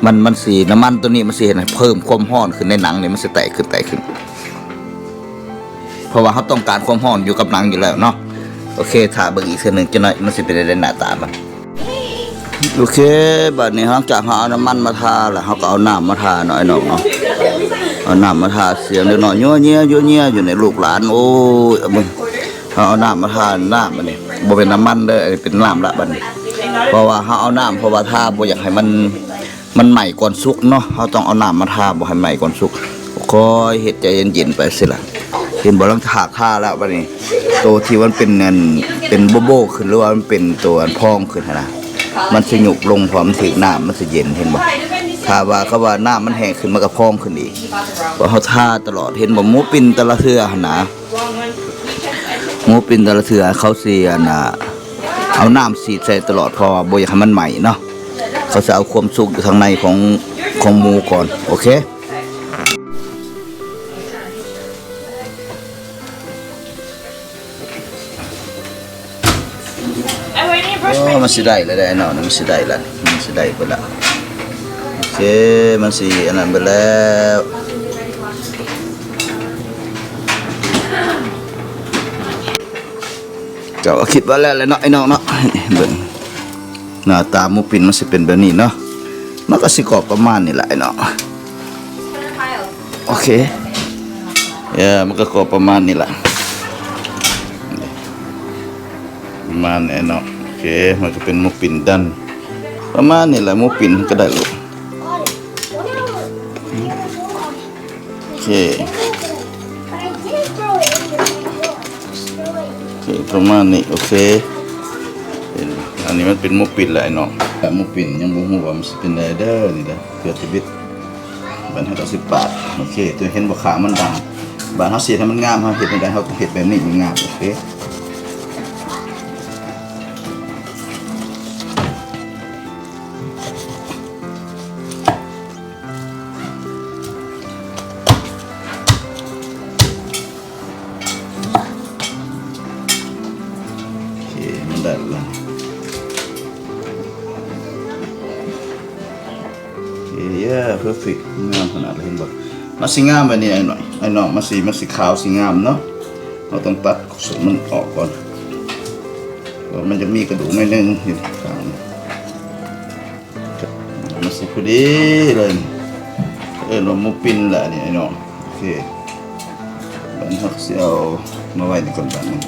ມັນ ມັນຊິ ນ້ຳມັນໂຕນີ້ມັນຊິເຮັດໃຫ້ເພີ່ມຄວາມຮ້ອນຂຶ້ນໃນໜັງນີ້ ມັນຊິແຕກຂຶ້ນ ແຕກຂຶ້ນ ເພາະວ່າເຮົາຕ້ອງການຄວາມຮ້ອນຢູ່ກັບໜັງຢູ່ແລ້ວເນາະ. ໂອເຄ ຖ້າເບິ່ງອີກເທື່ອໜຶ່ງຈັກໜ້ອຍ ມັນຊິເປັນແນວໃດໜ້າຕາມັນ. ໂອເຄ ບາດນີ້ຫຼັງຈາກເຮົາເອົານ້ຳມັນມາທາແລ້ວ ເຮົາກໍເອົານ້ຳມາທາເນາະ ໄອ້ນ້ອງເນາະ. ເອົານ້ຳມາທາ ສຽງເດັກນ້ອຍຍົວເຍຍ ຍົວເຍຍຢູ່ໃນ ລູກຫຼານ. ໂອ້ຍ ເອົາເບິ່ງ ເຮົາເອົານ້ຳມາທາ ນ້ຳອັນນີ້ ບໍ່ແມ່ນນ້ຳມັນເດີ ອັນນີ້ເປັນນ້ຳລະບາດນີ້. ເພາະວ່າເຮົາເອົານ້ຳ ເພາະວ່າທາບໍ່ຢາກໃຫ້ມັນ ມັນໄໝ້ກ່ອນສຸກເນາະ ເຮົາຕ້ອງເອົານ້ຳມາທາ ບໍ່ໃຫ້ໄໝ້ກ່ອນສຸກ. ຄ່ອຍເຮັດໃຈເຢັນໆໄປຊີ້ລະ. ເຫັນບໍ່ ຫຼັງຈາກທາແລ້ວ ບາດນີ້ໂຕທີ່ມັນເປັນອັນ ເປັນໂບໂບຂຶ້ນ ຫຼືວ່າມັນເປັນໂຕອັນພອງຂຶ້ນຫັ້ນນະ ມັນຊິຍຸບລົງ ເພາະມັນຖືກນ້ຳ ມັນຊິເຢັນ ເຫັນບໍ່? ຖ້າວ່າ ເຂົາວ່ານ້ຳມັນແຫ້ງຂຶ້ນ ມັນກໍພອງຂຶ້ນອີກ ເພາະເຮົາທາຕະຫຼອດ. ເຫັນບໍ່ ໝູປິ່ນແຕ່ລະເທື່ອຫັ້ນນະ ໝູປິ່ນແຕ່ລະເທື່ອ ເຂົາຊິອັນນ່າ ເອົານ້ຳສີດໃສ່ຕະຫຼອດ ເພາະວ່າບໍ່ຢາກໃຫ້ມັນໄໝ້ເນາະ. ເຂົາຊິເອົາຄວາມສຸກຢູ່ທາງໃນຂອງ ຂອງໝູກ່ອນ. ໂອເຄ ໂອ້ ມັນຊິໄດ້ແລ້ວເດ້ເນາະ ມັນຊິໄດ້ລະ ມັນຊິໄດ້ເບິດລະ. ໂອເຄ ມັນຊິອັນນັ້ນເບິດແລ້ວ. ເຈົ້າກໍຄິດວ່າແລ້ວແຫຼະເນາະ ໄອ້ນ້ອງເນາະ. ເບິ່ງໜ້າຕາໝູປິ່ນມັນຊິເປັນແບບນີ້ເນາະ ມັນກໍຊິກອບປະມານນີ້ແຫຼະ ໄອ້ນ້ອງ. ໂອເຄ ເອີ ມັນກໍກອບປະມານນີ້ແຫຼະ ປະມານນີ້ເນາະ. ໂອເຄ ມັນກໍເປັນໝູປິ່ນດັນ ປະມານນີ້ແຫຼະ ໝູປິ່ນມັນກໍໄດ້ລູກ. ໂອເຄ ໂອເຄ ປະມານນີ້. ໂອເຄ ອັນນີ້ມັນເປັນໝູປິ່ນແຫຼະ ໄອ້ນ້ອງ. ແຕ່ໝູປິ່ນຍັງບໍ່ຮູ້ວ່າມັນຊິເປັນແນວໃດເດີ ນີ້ເດີ ເກືອບຈະບິດ ບາດເຮົາກໍຊິປາດ. ໂອເຄ ຕົວເຫັນບໍ່ ຂາງມັນບາງ ບາດເຮົາຊິເຮັດໃຫ້ມັນງາມ ເຮົາເຮັດແນວໃດ ເຮົາຕ້ອງເຮັດແບບນີ້ມັນງາມ. ໂອເຄ ໂອເຄ ມັນໄດ້ລະ ເຢ້ ເພີເຟັກ ງາມຂະໜາດເລີຍ ເຫັນບໍ່? ມັນຊິງາມແບບນີ້ ໄອ້ນ້ອງ ໄອ້ນ້ອງ ມັນຊິ ມັນຊິຂາວ ຊິງາມເນາະ. ເຮົາຕ້ອງຕັດສ່ວນມັນອອກກ່ອນ ເພາະມັນຈະມີກະດູກໜ້ອຍໜຶ່ງ ນີ້ ຂ້າງນີ້ ມັນຊິພໍດີເລີຍ ເອີ້ນວ່າໝູປິ່ນແຫຼະນີ້ ໄອ້ນ້ອງ. ໂອເຄ ບາດນີ້ເຮົາຊິເອົາມາໄວ້ນີ້ກ່ອນບາດນີ້.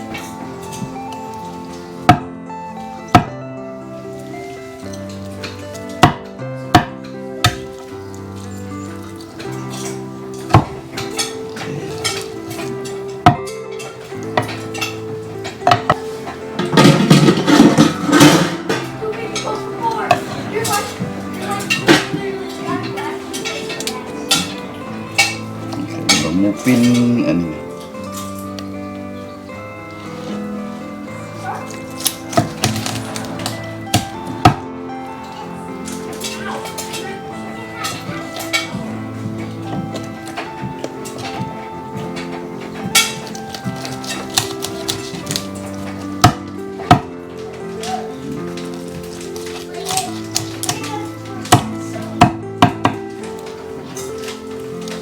ໝູປິ່ນອັນນີ້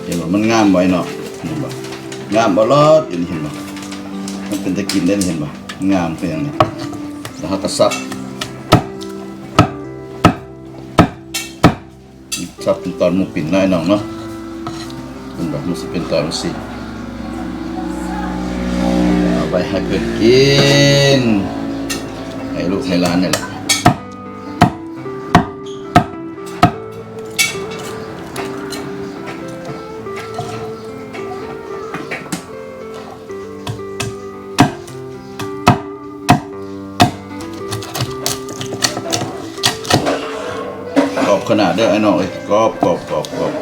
ເຫັນບໍ່ ມັນງາມບໍ່ ໄອ້ນ້ອງ? ເຫັນບໍ່ ງາມບໍ່ລອດຢູ່ນີ້ ເຫັນບໍ່? ມັນເປັນຕາກິນເດ້ ເຫັນບໍ່? ງາມຄືຫຍັງນີ້ ແລ້ວເຮົາກໍສັບ ສັບເປັນຕອນໝູປິ່ນເນາະ ໄອ້ນ້ອງເນາະ. ເຫັນບໍ່ ມັນຊິເປັນຕອນຈັ່ງຊີ້ ເອົາໄວ້ໃຫ້ເພິ່ນກິນ ໃຫ້ລູກໃຫ້ຫຼານນີ້ແຫຼະ. ໂ ຂະໜາດເດີ ອ້າຍນ້ອງເອີຍ ກອບ ກອບ ກອບ ກອບ.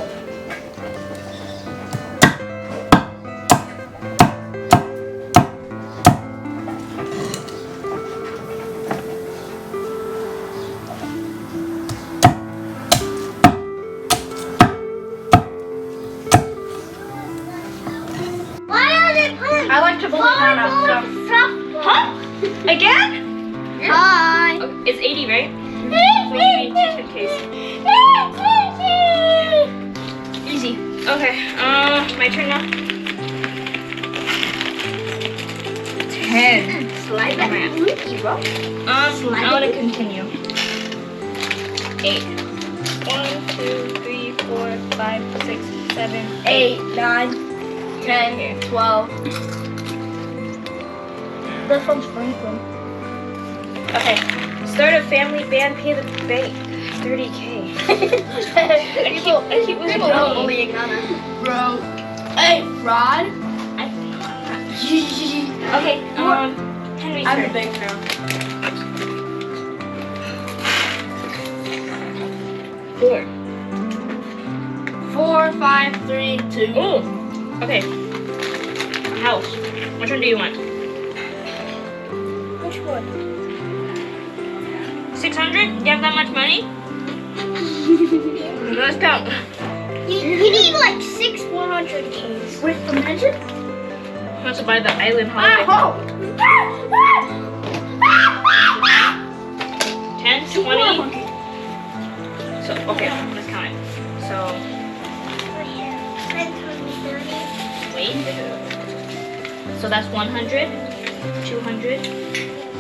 Why are they playing? I like to bully Hannah, so. Huh? Again? Hi. Okay, it's eighty, right? So we need two ten Ks. Easy. Okay, uh, my turn now. Ten. Slide that. Um, I wanna continue. Eight. One, two, three, four, five, six, seven, eight, nine, ten, twelve. They're from Franklin. Okay. Start a family band, pay the bank. Thirty K. I keep, I keep losing money. People love bullying Hannah. Bro. Hey, Rod. I, okay, um, Henry's turn. I'm a bank now. Four. Four, five, three, two. Ooh. Okay. House. Which one do you want? Which one? Six hundred? You have that much money? Let's go. You, you need, like, six one hundred Ks. Wait, imagine. Let's buy the island holiday. Ah, oh. Ten, twenty. So, okay, let's count it. So, wait. So that's one hundred, two hundred,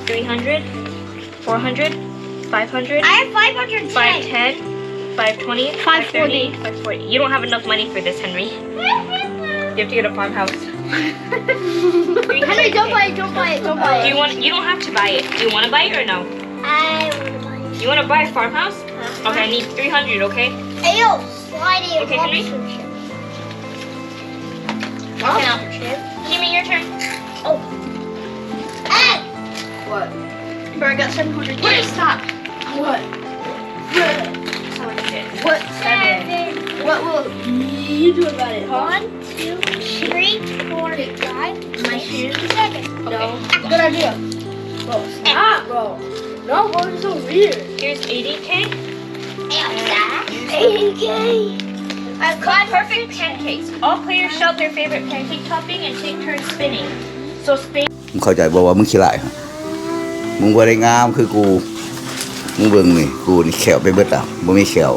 three hundred, four hundred, five hundred. I have five hundred. Five ten, five twenty, five forty. Five forty. You don't have enough money for this, Henry. You have to get a farmhouse. Henry, don't buy it, don't buy it, don't buy it. Do you want, you don't have to buy it. Do you wanna buy it or no? I wanna buy it. You wanna buy a farmhouse? Uh-huh. Okay, I need three hundred, okay? Ayo, slidey. Okay, Henry? Lobster chip. Give me your turn. Oh. Hey! What? Bro, I got seven hundred. Wait, stop. What? What? Seven. What will you do about it, huh? One, two, three, four, five, six, seven. No. Good idea. Bro, stop, bro. No, bro, you're so weird. Here's eighty K. Eighty K. I've got perfect pancakes. All players shout their favorite pancake topping and take turns spinning. So spin. ມຶງເຂົ້າໃຈບໍ່ວ່າມຶງຂີ້ຮ້າຍ? ມຶງບໍ່ໄດ້ງາມຄືກູ. ມຶງເບິ່ງນີ້ ກູນີ້ແຂ້ວໄປເບິດລະ ບໍ່ມີແຂ້ວ.